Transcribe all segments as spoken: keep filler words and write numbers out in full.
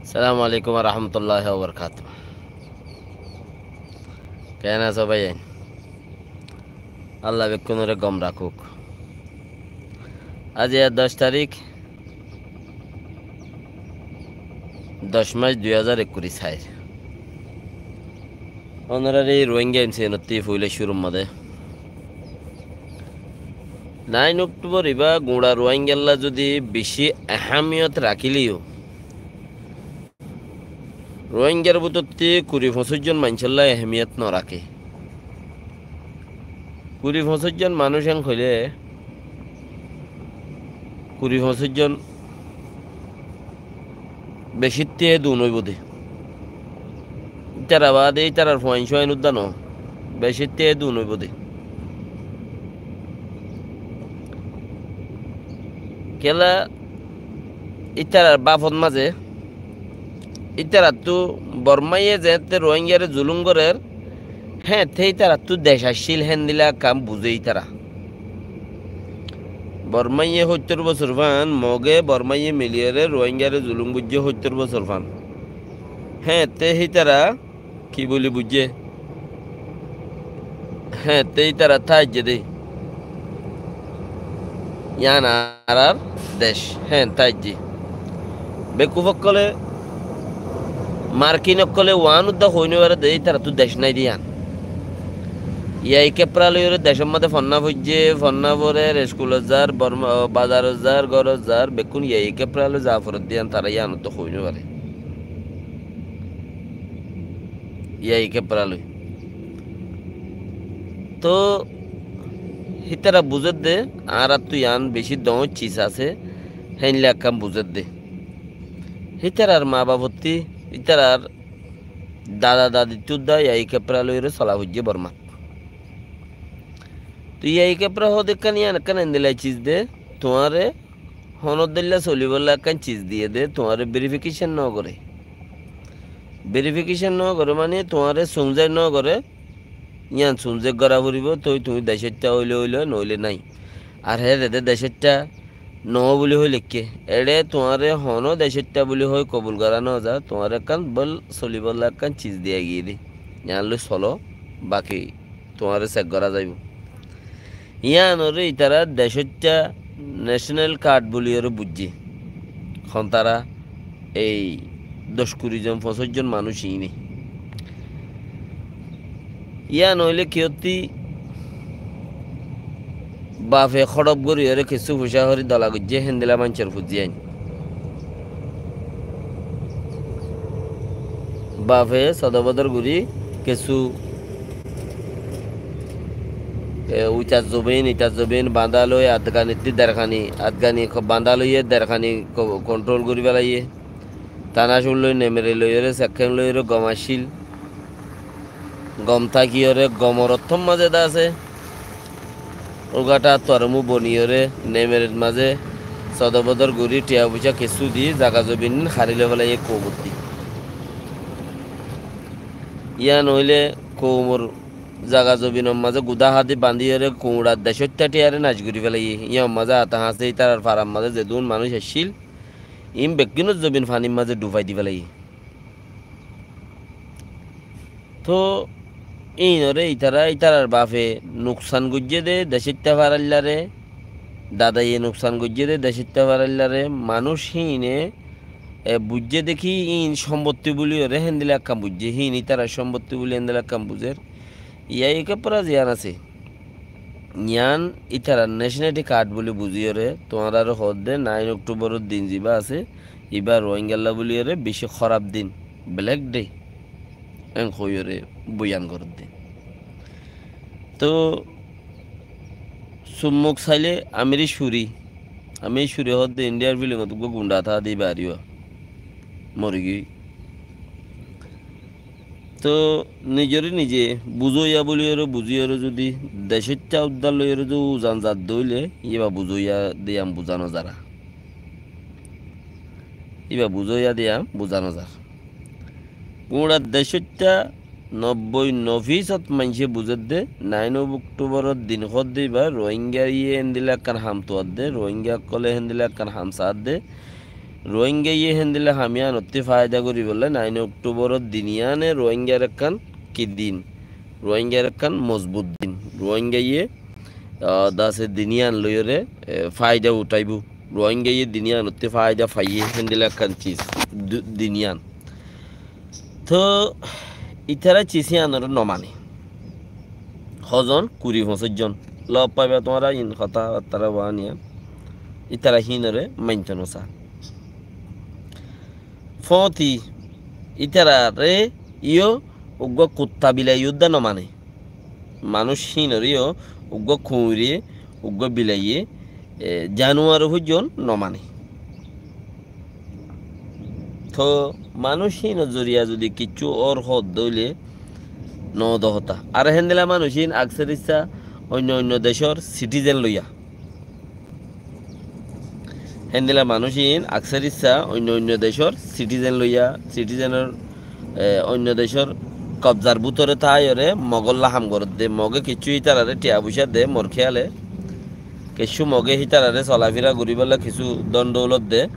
Assalamu alaikum wa rahmatullahi wa barakatuhu. Keén asó báiyain? Allah bekkúnore gom rakúk. Aijja doc tarík, doc mac, dui házar ekkuri sair. Ónorar ei Rohingya M C N ottú foila cúrur mazé, nain Októbor ibá guñça Rohingyalla zudi beci ehámiyot rakíleyó, Rohingyar bútottí kuri foñsíc zon maincólla ehámiyot noraké. Kuri foñsíc zon manúic en hoilé, kuri foñsíc zon becítte dun óibo de. Ítara baade ítarar fuain cúain udda no, becítte dun óibo de. Kiyólla ítarar báfot mazé, ítarattú Bormáye zeéñtte Rohingyare zulúm gorér, héeñtte ítarattú dec accíl héndila ekkán buzé ítara. Bormáye hóittor bosór fán, Moge Bormáye miliyóre Rohingyare zulúm goijjé hóittor bosór fán. Héeñtte hítara ki buli buijjé? Héeñtte ítara táijje dé. Yián añárar dec, héeñ táijje. Bekkúf ókkolé, Markin ókkolé uán udda hoói nofaré dé, ítarattú dec nái dé yián. Yai kepra loiyóre decór mazé fonná foijjé, fonná forer, eskulot zar, Borma-, bazarot zar, górot zar, bekkún yai kepra loi za foredde yián tará yián udda hoói nofaré. Yai kepra loi. Toóu hítara buzédde, añárattú yián bicí doóñr cis asé, héinla ekkán buzédde. Hítarar maa bafottí, hítarar dada dadittú dá yai kepra loiyóre sola foijjé Bormát. Toóu yai kepra hoóde ekkán yián ekkán endila cis de, tuáñre honór dóilla solibólla ekkán cis diyé dé, tuáñre verification nógoré. Verification nógoré mani tuáñre sumzái nógoré, yián sumzái gorá foribóu, toi tuñí decóitta óile óilo, noóile nái. Ar hé zedé decóitta noó buli hoói leikké, eçé tuáñre honó decóitta buli hoói kobul gorá nóza, tuáñre ekkán bóil solibólla ekkán cis diya giyé dé. Yián loi soló, baki tuáñre sek gorá zaibou. Yíanoré ítara decóitta necenal kaad buliyóre buijjé. Hon tará ei doc kuri zon, foñsíc zon manúic iíne. Yían óile kiyótti bafe hóçof goríyoré kessú fucá horí dola goijjé, héndila maincór fuzzí ain. Bafe sodobodor gorí kessú, e, uitar zobin, itar zobin bañdá loi, Afganittí derkani, Afgani ko-, bañdá loiyé derkani ko-, kontrol gorí felaiyé. Tanacur loi, Nemere loiyóre, Sekkén loiyóre gom accíl. Gom tákiyóre gomor ottór mazé de asé. Uggwá thaattu aromú boniyóre Nemerer mazé sodobodor gorí thiañ foicá kessú di zaga zobin harí loi felaiyé koumottí. Yían óile koumor zaga zobinor mazé gudá hádi bañdíyoré kouñçar decóitta thiañre nac gorí felaiyé. Yían mazé ata hañsé ítarar farar mazé zedún manúic accíl, iín beggúnor zobin fanir mazé dhufai di felaiyé. Toóu íinoré itará, ítarar bafe nuksan goijjé dé decóitta faraillaré, dadaye nuksan goijjé dé decóitta faraillaré, manúic híine, e, buijjé dé ki híin cómbottí buliyoré héndila ekkán buijjé, híin ítarar cómbottí buli héndila ekkán buzer. Yai kepra ziyán asé, yían ítarar necenaliti kaad buli buzíyoré, tuáñráre hoódde nain Okthóboror din zibá asé, ibá Ruáingalla buliyoré bicí hóraf din, Black Day, en hoiyóre boyan gorédde. Toóu summuk sailé amíri curi, amíri curi hoódde Indiyar filingot uggwá gundha táade ibá ariyó morigiyói. Toóu nizoré nize buzóiya buliyoré buzíyoré zudi decóitta uddar loiyoré zudi uzan zadde óile, ibá buzóiya de yián buzá nozar. Ibá buzóiya de yián buzá nozar. Guñçar decóitta nobboi no fisót maincé buzédde, nain Okthóboror din hoódde ibá Ruáingaye héndila ekkán ham tuadde, Ruáinga ókkolé héndila ekkán ham saádde, Ruáingaye héndilla ham yíanottí faida goríbolla nain Okthóboror din yíane Ruáingar ekkán ki din? Ruáingar ekkán mozbut din. Ruáingaye, ah, dase din yían loiyóre, e, faida utháibo. Ruáingaye din yíanottí faida faiyé héndilla ekkán sis, du-, din yían. Toóu ítara sis yíanoré nomane. Hozon? Kuri foñsíc zon. Lof faiba tuáñra in hotábattára uániya. Ítara híinoré mainto nosá. Fóti ítararé yó uggúa kutta bilaiye uddá nomane. Manúic híinoré yó uggúa kuñire, uggúa bilaiye, e, januar fúijjon nomane. Toóu manúic híinor zoriya zodi kiccú ór hoódde óile noóde hotá. Ar héndilla manúic híin aksar issá oinno oinno decór sitizen loiya. Héndilla manúic iín aksar issá oinno oinno decór sitizen loiya, sitizenor, e, oinno decór kobzar bútore táiyoré Mogólla ham gorédde. Mogé kiccú ítararé thiañ foicá de, mor kéyale. Kiccú Mogé hítararé solafira goríbolla kissú dón dóulot de.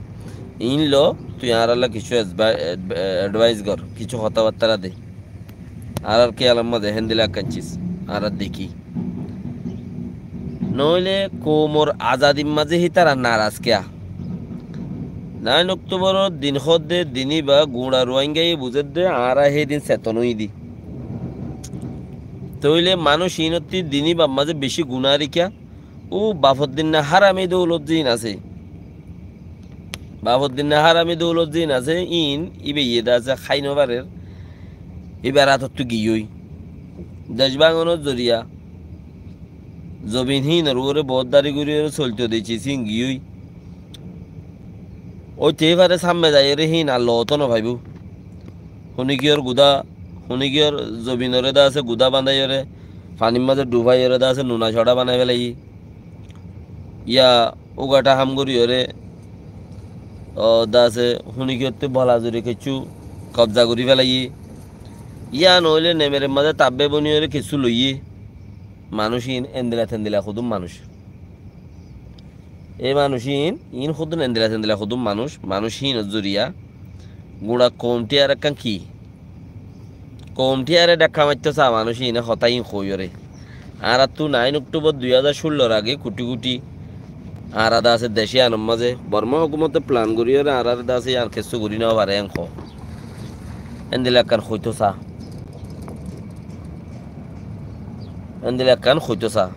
Iín lo, tui añárálla kissú esba-, e, e, edváis gor, kissú hotábattára de. Añárar kéyalor mazé héndilla ekkán sis añára dekí. Noóile koumor azadir mazé hítara naraz kiyá? Nain Okthóboror din hoódde din íba guñça Ruáingaye buzédde, añára hé din seton óiyidi. Tóile manúic iínottí din íbar mazé bicí guná ar kiyá? Ó bafor dinna hárami doulot ziín asé. Bafor dinna hárami doulot ziín asé, iín íbaye de asé hái nofarér. Íbar átottú giyói. Dec báñgonor zoriya zobin híinor uore boótdari goríyoré solto de sis híin giyói. Óite fare sámme zaiyóre híin ar lootó nofaibóu. Honikiyór gudá, honikiyór zobinoré de asé gudá bañdáiyoré, fanir mazé dhufáiyoré de asé nuna coçá banai félaiyé. Yá ugathá ham goríyoré, ó, de asé honikiyóttu bola zuri kiccú kobza gorí félaiyé. Yá noóile nemerer mazé tabbé boniyoré kissú loiyé. Manúic iín endila tendila hodún manúic. E manúic iín, iín hodún endila tendila hodún manúic, manúic iínor zoriya guñça koum thíyar ekkán ki? Koum thíyare dhakka maittóu saá manúic iíne hotá iín hoóiyoré. Añáráttu nain Okthóbor dui házar cúllor age kuthí kuthí añára de asé dec yíanor mazé Bormá hókumote plan goríyoré añáráre de asé yían kessú gorí nofaré eén hoó. Endila ekkán hoitóu saá. Endila ekkán hoitóu saá.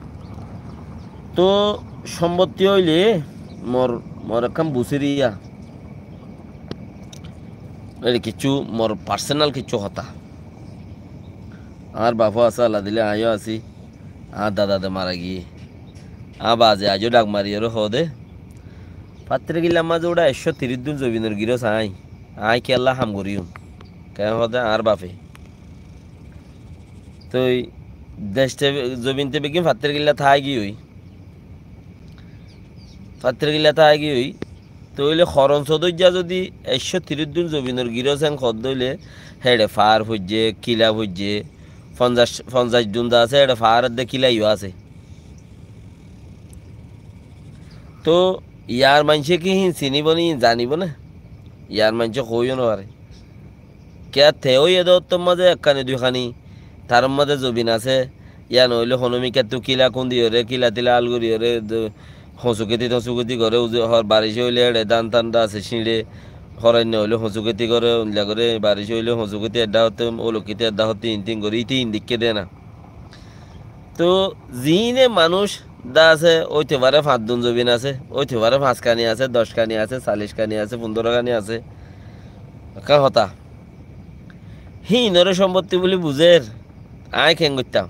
Tóu sombottí óile mor, mor ekkán busíriya. Eri kiccú mor parsenal kiccú hotá. Añár bafó asé, Allah dile aññí yó así. Añár dada de mara giyé. Añár baze aijjó dhak mariyoré hoóde, Fattirkillar mazé uçá ekcó tiríc dún zobinor girós aññí. Aññí kiyólla ham goríyum? Keén hoóde añár bafe. Toi dec te, zobin te beggín Fattirkilla táigiyoi. Fattirkilla táigiyoi. Tóile horon sodóijja zodi ekcó tiríc dún zobinor girós eén hoódde óile, héçe faár foijjé, kila foijjé, fonzaic, fonzaic dún de asé, héçe faár edde kila yó asé. Tóu yar maincé ki híin siníbo né, híin zaníbo né? Yar maincé hoói yó nofaré. Kiyá te óiye de óttor mazé ekkáni duikáni, taror mazé zobin asé, yían óile honómikáttu kila kúndiyoré, kila tila ál goríyoré, de, hoñsuketi toñsuketi goré, uzu, hor baric óile éçe dán tán de asé cíñçe, horainna óile hoñsuketi goré, uilla goré, baric óile hoñsuketi edda hotte, óloketi edda hotte, intín goré, íte indikké de na. Tóu ziíne manúic de asé, óite faré fañs dun zobin asé, óite faré fañskani asé, dockani asé, salickani asé, fundórokani asé. Ekkán hotá. Híinoré sombottí buli buzér, aññí keén goittám?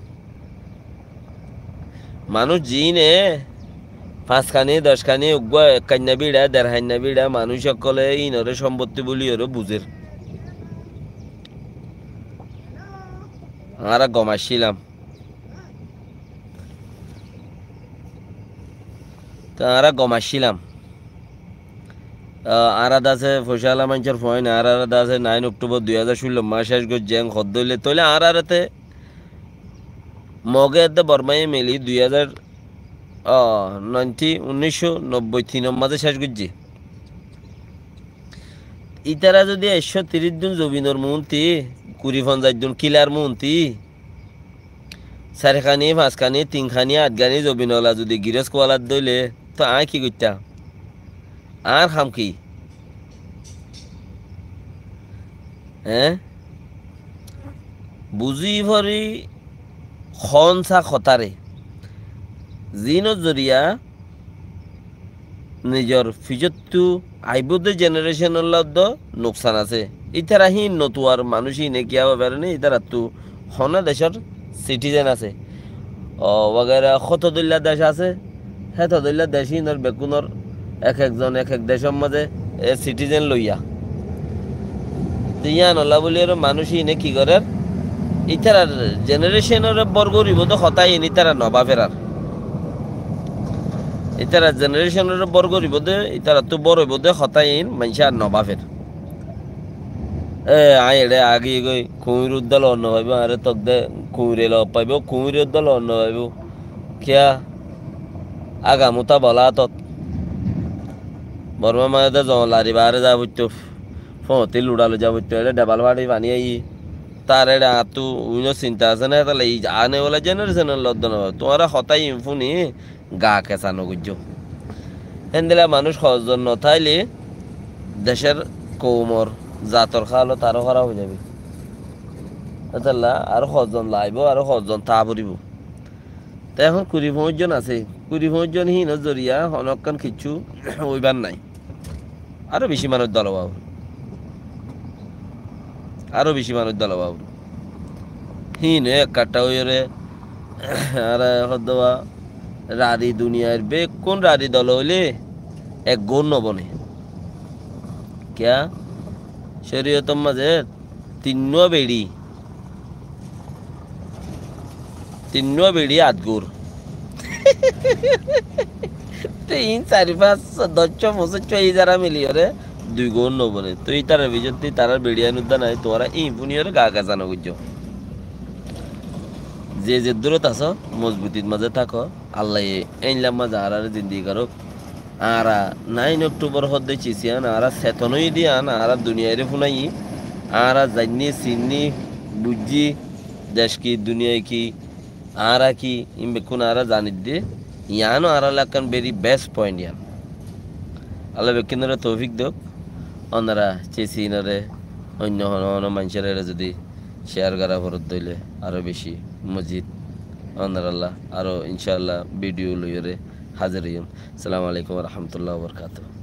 Manúic ziíne fañskani, dockani, uggúa ekkainna bíça, derhainna bíça, manúic ókkolé híinoré sombottí buliyoré buzér. Añára gom accílam. Te añára gom accílam. Ah, añára de asé foicála maincór fuain, añára de asé nain Okthóbor dui házar cúllo mac céc goijjé, eén hoódde óile, tóile añáráre te Mogé edde Bormáye meli dui házar, ah, nainti, unnícco nobboi tinor mazé céc goijjé. Ítara zodi ekcó tiríc dun zobinor muúnti, kuri fonzaic dun kilar muúnti, sairkani, fañskani, tinkhani, aitkhani zobin ola zodi girós kualat dóile, to aññí ki goittám? Añár ham ki? Eé? Buzí fori hoónsa hotáre. Ziínor zoriya nizor fisóttu aibóu de jenerecónor loddo nuksan asé. Ítara híin notuar manúic híine kiyá ói farené, ítarattu hono decór sitizen asé. O, wagaira hoto dóilla dec asé, héto dóilla dec híinor bekkúnor ek ekzon ek ek decór mazé e sitizen loiya. Te yíanolla bóli aró manúic híine ki gorér? Ítarar jenerecónoré bór goríbou de hotá iín ítara nobáfer ar. Ítarar jenerecónoré bór goríbou de, ítarattú bór óibou de hotá iín maincé ar nobáfer. E, aññí eçé agiyí goi, kuñir uddá loot nofaibóu, añáre tok de kuñire loot faibóu, kuñir uddá loot nofaibóu. Kiyá? Aga muta bola átot. Bormár mazé de zon lari baáre za foittóu, fóñti luça loi za foittóu, eçé dhebal façi faní aiyí. Tar eçé añáttu uinó sinta asé né, hétolla i ane wala jenerecónor loddo nofaibóu. Tuáñra hotá iín fúni gaa kesa nogoijjó. Héndilla manúic hozzon notáile decór koumor zator hálot aró hóraf ói zaibói. Hétolla aró hozzon laibóu, aró hozzon táa foribóu. Te ehón kuri foñsíc zon asé, kuri foñsíc zon híinor zoriya honókkán kiccú óibar nái. Aró bicí manúic doloba óibo. Aró bicí manúic doloba óibo. Híin ói ekkattá óiyore, añára hoddúa rari duniyair bekkún rari dol óile ek goún noboné. Kiyá? Córiyotor mazé tinnúa beçi, tinnúa beçi adgur. Te iín sair fañs doccúa foñsíccúa ijara miliyóre dui goún noboné. Toi ítarar fisótti tarár beçiyán uddá nái, tuáñra iín fúniyóre gaa kesa nogoijjó. Ze zeddúrot asó, mozbutit mazé táko. Allaye éilla mazé añáráre zindigi gorók. Añára nain Okthubor hoódde cis yían, añára seton óiye dé yían, añára duniyairé fúnaiyí, añára zainní, sinní, buijjí, dec ki, duniyai ki, añára ki, iín bekkún añára zanir dé, yiáno añárálla ekkán very best point yián. Allaye bekkúnoré toufik douk, ónora cis yínoré oinno hono hono maincóre eçé zodi ceyar gorá foredde óile aró bicí mozid, ónoralla aró incáalla bidiyó loiyóre házir óiyum. Assalamu alaikum wa rahmatullahi wa barakatuhu.